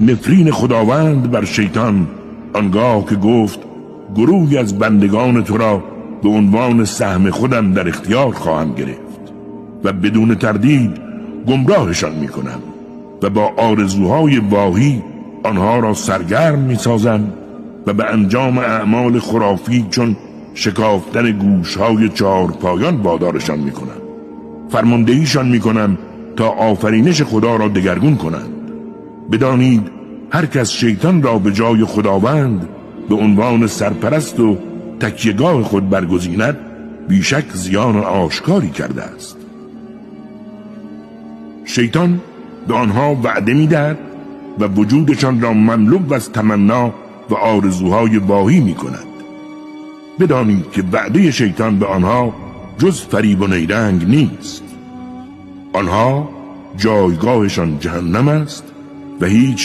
نفرین خداوند بر شیطان آنگاه که گفت گروهی از بندگان تو را به عنوان سهم خودم در اختیار خواهم گرفت و بدون تردید گمراهشان میکنم و با آرزوهای واهی آنها را سرگرم میسازم و به انجام اعمال خرافی چون شکافتن گوشهای چهارپایان وادارشان میکنم. فرماندهیشان میکنم تا آفرینش خدا را دگرگون کنند. بدانید هر کس شیطان را به جای خداوند به عنوان سرپرست و تکیهگاه خود برگزیند، بیشک زیان آشکاری کرده است. شیطان به آنها وعده میدهد و وجودشان را مملو از تمنا و آرزوهای واهی میکند. بدانید که وعده شیطان به آنها جز فریب و نیرنگ نیست. آنها جایگاهشان جهنم است و هیچ